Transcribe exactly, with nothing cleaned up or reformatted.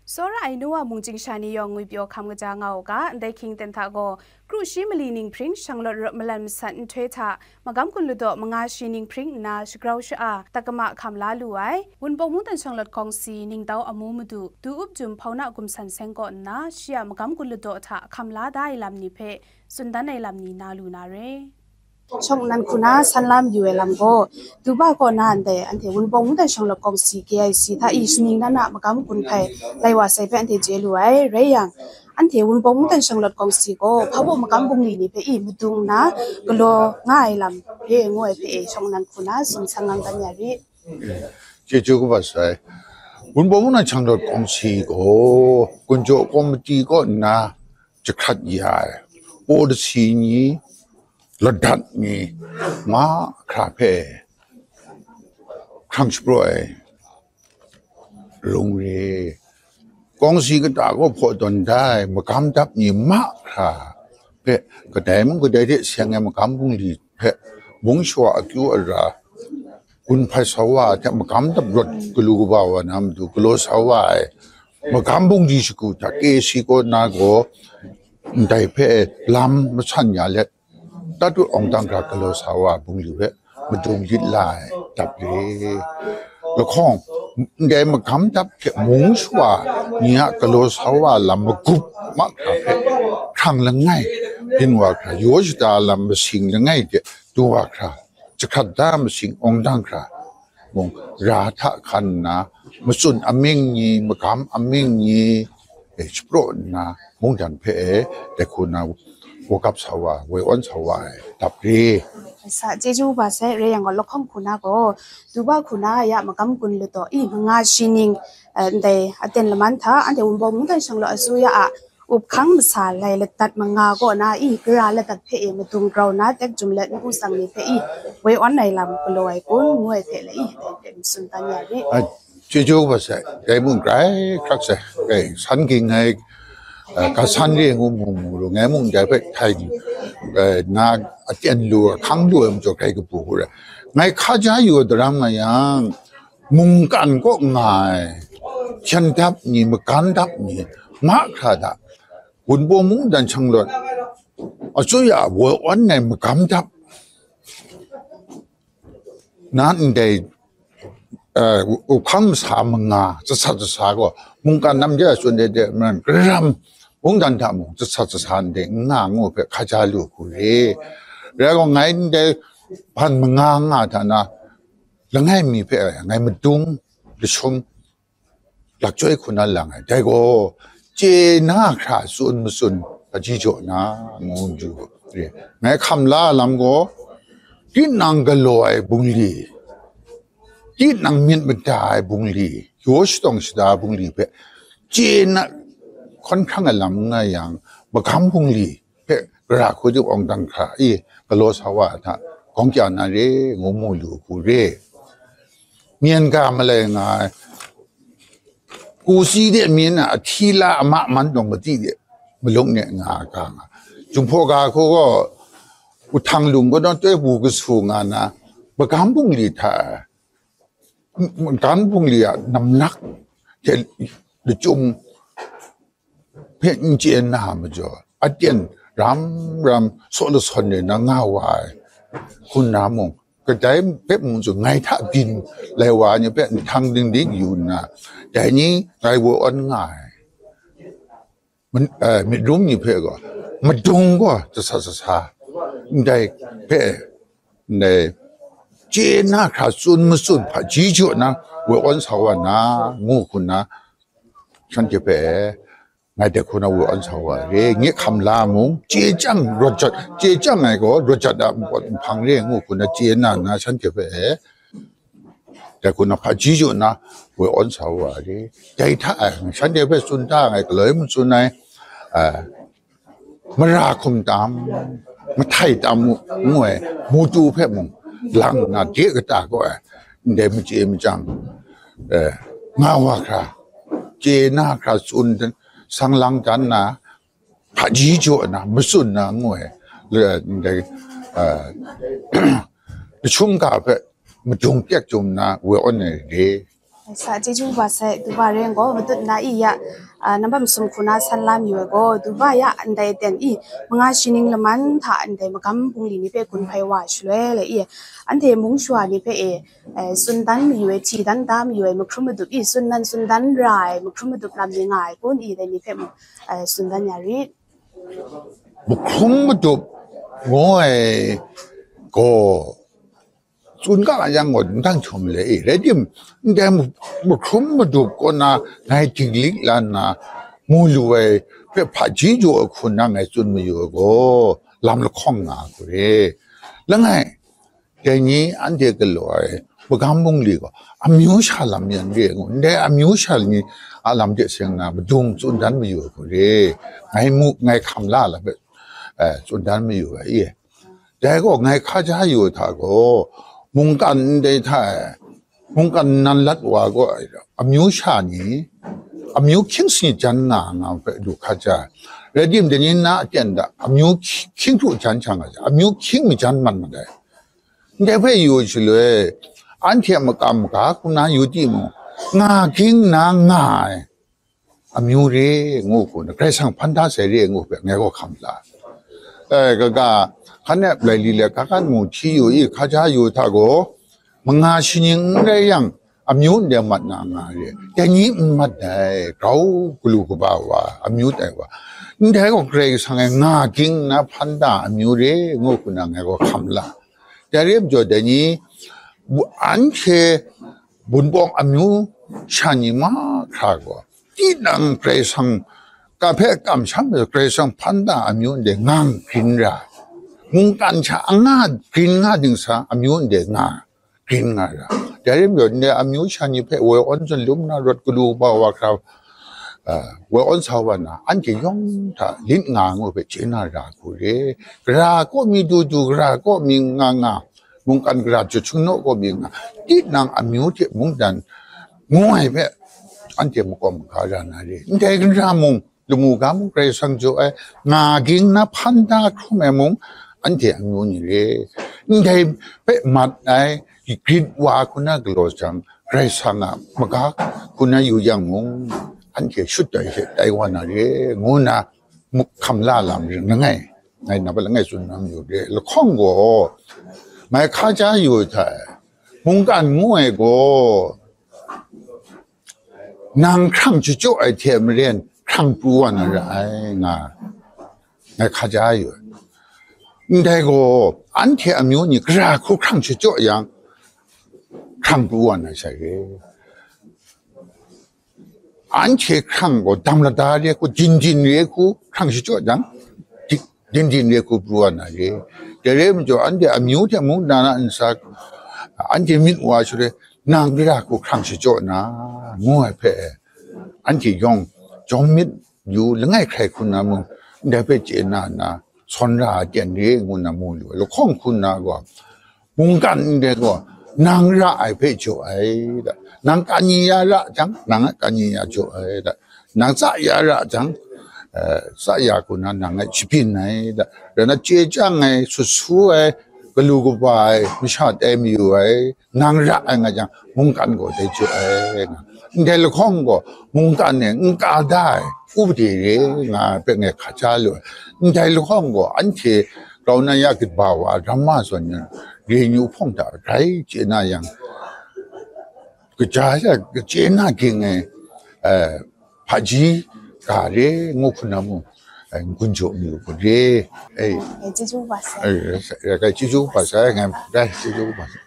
Tsawra ai nu wa mung chying sha ni yawng ngwipyaw hkam kaja nga u ga, ndai hkying ten hta gaw, kru shi mali ninghpring shanglawt rawt malan masat nhtoi hta, magam gun ladaw manga shi ninghpring nna shagrau sha-a, takama hkam la lu ai, Wunpawng mungdan shanglawt kawngsi ningtau amu madu, Du Up Jum hpau na gumsan seng kaw nna, shi a magam gun ladaw hta hkam la da ai lam ni hpe tsun dan ai lam ni na lu na re. Shawng nnan hku na san la mayu ai lam gaw, Duba kaw na ndai anhte Wunpawng mungdan shanglawt kawngsi K I C hta i shaning na na magam gun hpai lai wa sai hpe anhte chye lu ai. Rai yang, anhte Wunpawng mungdan shanglawt kawngsi gaw hpa baw magam bungli ni hpe i madung nna galaw nga ai lam re ngu ai hpe e, shawng nnan hku na tsun san ngang dan ya rit. Chyeju kaba sai. Wunpawng mungdan shanglawt kawngsi gaw, gunjaw komiti kaw nna jahkrat ya ai, paw dasi ni, ladat ni, mahkra hpe hkrang shapraw ai rung re. Kawngsi kata gaw hpaw tawn da ai magam dap ni mahkra hpe, kadai mung kadai hte seng ai magam bungli hpe, mung shawa akyu ara, gun hpai sa wa ai hte magam dap rawt galu kaba wa na matu galaw sa wa ai, magam bungli shagu hta K I C kaw na gaw, ndai hpe lam masan ya let, tatut awng dang hkra galaw sa wa bungli hpe madung lit la ai dap re. Lahkawng, ndai magam dap hte mung shawa ni a galaw sa wa lam magup mahkra hpe hkrang langai byin wa hkra, yaw shada lam masing langai hte du wa hkra, jahkrat da masing awng dang hkra, mung ra hta hkan nna, matsun amying ni, magam amying ni, e, shapraw nna, mungdan hpe e, dai hku na wakap sa wa, woi awn sa wa ai dap re. Sa chyeju ba sai, rai yang gaw, lahkawng hku na gaw, Duba hku na ya magam gun ladaw i manga shi ning, eh, ndai aten laman hta, anhte Wunpawng mungdan shanglawt asuya a up hkang masa lai ladat manga kaw na i gara ladat hpe e madung grau na tek jum let npu tsang ni hpe i woi awn ai lam galaw ai kun ngu ai hpe lai i, dai hpe tsun dan ya rit. Chyeju kaba sai, dai mung grai hkrak sai, grai san ging ai, eh, ga san re ngu mu mu lu, ngai mung dai hpe htai, eh, na aten lu, ahkang lu ai majaw grai kabu hku rai. Ngai hkaja yu daram nga yang, mungkan kaw nga ai, hpyen dap ni, magan dap ni, mahkra hta, Wunpawng mungdan shanglawt asuya woi awn ai magam dap na ndai, eh, up hkang masa manga, jasat jasa gaw, mungkan nam de a tsun de de, maran, karam, mungdan hta mung, jasat jasa ndai n nga ngu hpe hkaja lu hku re. Rai gaw, ngai ndai hpan manga nga hta na, langai mi hpe ngai madung, lashum, lak chyoi hku na lang ai. Dai gaw, chye na hkra tsun matsun hpaji jaw na, ngu yu re. Ngai hkam la ai lam gaw, tinang galaw ai bungli, tinang myit mada ai bungli, yaw shatawng shada ai bungli hpe, chye na hkawn hkrang ai lam n nga yang, magam bungli hpe gara hku jung awng dang hkra i galaw sa wa ai hta, gawng kya na re, ngu mu lu hku re. Myen ga malai nga ai, ku si de myin a, ahti la ama man dawng mati de maluk ne nga ai ga nga. Jinghpaw ga hku gaw, uhtang lung kanawn toi bu kasu nga na, magam bungli hta, magam bungli a namnak hte lachyum hpe n chye na majaw, aten ram ram saw lasawn re na nga wa ai hku na mung, kadai hpe mung tsun, ngai hta byin lai wa ai ni hpe nhtang dingding yu nna, dai ni ngai woi awn nga ai. Min-, eh, myit rum ni hpe gaw, madung gaw jasa jasa, ndai hpe, ndai chye na hkra tsun matsun hpaji jaw na, woi awn sa wa na, ngu hku na, shanhte hpe ngai dai hku na woi awn sa wa re, nye hkam la mung, chye chyang rawt jat, chye chyang ai gaw rawt jat a npawt nhpang re, ngu hku na chye na na, shanhte hpe dai hku na hpaji jaw na woi awn sa wa re. Dai hta ai, shanhte hpe tsun da ai, galoi matsun ai, a, mara hkum tam, mahtai tam ngu ai, mutu hpe mung lang nna, de kata kaw ai, ndai machye machyang, eh, nga wa hkra, chye na hkra tsun dan, sang lang dan na, hpaji jaw na, matsun na ngu ai, le-, ndai, eh, lashum ga hpe madung tek jum na woi awn ai re. Sa chyeju wa sai, duba ren gaw, matut na i ya, a, nambam sum hku na san la mi wa gaw, duba ya ndai ten i, manga shining laman hta ndai magam bungli ni hpe gun hpai wa shaloi le i, anhte mung shawa ni hpe e, e, tsun dan mayu ai, hti dan da mayu ai, mahkrum madup i, tsun nan tsun dan ra ai, mahkrum madup lam ni nga ai kun i, dai ni hpe mu, e, tsun dan ya rit. Mahkrum madup ngu ai gaw, tsun ga yang gaw, ndang htum le i, rai tim, ndai mahkrum madup kaw na ngai dinglik lan na, mu lu ai hpe hpaji jaw ai hku na ngai tsun mayu ai gaw, lam lahkawng nga ai hku re. Langai, dai ni anhte galaw ai magam bungli gaw, amyu sha lam yan re ngu, ndai amyu sha ni a lam de seng na madung tsun dan mayu ai hku re, ngai mu, ngai hkam la lam hpe, eh, tsun dan mayu ai i. Dai gaw ngai hkaja yu ai hta gaw, mungkan ndai hta e, mungkan nan lat wa gaw, amyu sha ni, amyu hkying si jan nga nga hpe du hkaja ai. Rai tim, dai ni na aten da, amyu hkying hkru jan sha nga, amyu hkying majan man mat ai. Ndai hpe yu shaloi, anhte makam maga hku na yu timung, nga ging na nga ai amyu re ngu hku na, Karai Kasang hpan da sai re ngu hpe ngai gaw hkam la. E, kaga, hkan e blai li le, kakan mung hti yu i, hkaja yu hta gaw, manga shining n rai yang, amyu ndai mat na nga re, dai ni n mat dai, grau galu kaba wa, amyu tai wa, ndai gaw Karai Kasang e nga ging na hpan da amyu re ngu hku na ngai gaw hkam la. Dai re majaw, dai ni, bu-, anhte bunpawng amyu sha ni mahkra gaw, tinang Karai Kasang ka hpe kamsham ai, Karai Kasang hpan da amyu ndai nga grin ra, mungkan sha anga grin nga ding sa amyu ndai nga grin nga ra. Dai rai majaw, ndai amyu sha ni hpe woi awn tsun lum na rawt galu ba wa hkra, a, woi awn sa wa na, anhte yawng hta lit nga ngu hpe chye na ra hku re. Gara kaw mi du du, gara kaw mi nga nga, mungkan gara jut shingnaw kaw mi nga, tinang amyu hte mungdan ngu ai hpe anhte makawm maga ra na re. Ndai gara mung, lamu ga mung Karai Kasang jaw ai, nga ging na hpan da hkrum ai mung, anhte amyu ni re. Ndai hpe mat ai, grit wa hku na galaw jang, Karai Kasang a maga hku na yu yang mung, anhte shut tai hte tai wa na re, ngu na, mu-, hkam la lam ring langai, ngai nang hpe langai tsun na mayu re. Lahkawng gaw, ngai hkaja yu ai hta e, mungkan ngu ai gaw, nang hkrang shachyaw ai hte maren hkrang pru wa na ra ai, nga, ngai hkaja yu ai. Ndai gaw, anhte amyu ni gara hku hkrang shachyaw yang, hkrang pru wa na sai re. Anhte hkrang gaw dam lada re hku, jin jin re hku, hkrang shachyaw jang, di-, jin jin re hku pru wa na re. Dai re majaw, anhte amyu hte mungdan a ntsa, anhte myit wa shaloi, nang gara hku hkrang shachyaw na, ngu ai hpe, anhte yawng jawm myit yu langai hkrai hku na mung, ndai hpe chye na na, sawn ra ai ten re ngu na mu lu ai. Lahkawng hku na gaw, mungkan ndai gaw, nang ra ai hpe jaw ai da. Nang kani ya ra jang, nang a kani ya jaw ai da. Nang tsa ya ra jang, eh, tsa ya hku na nang a shabyin ai da. Rai na, chye chyang ai, sut su ai, galu kaba ai, masha tai mayu ai, nang ra ai nga jang, mungkan gaw dai jaw ai nga. Ndai lahkawng gaw, mungkan e n ka da ai, upade re nga ai hpe ngai hkaja lu ai. Ndai lahkawng gaw, anhte grau na ya kaba wa, ramma zawn yan, renyu hpawng hta grai chye na yang, kaja ya, kachye na ging ai, eh, hpaji ga re ngu hku na mung, eh, n-gun jaw mi u hku re. Eh, E, chyeju wa sai. eh, eh, eh, chyeju kaba sai, ngai, eh, chyeju kaba sai.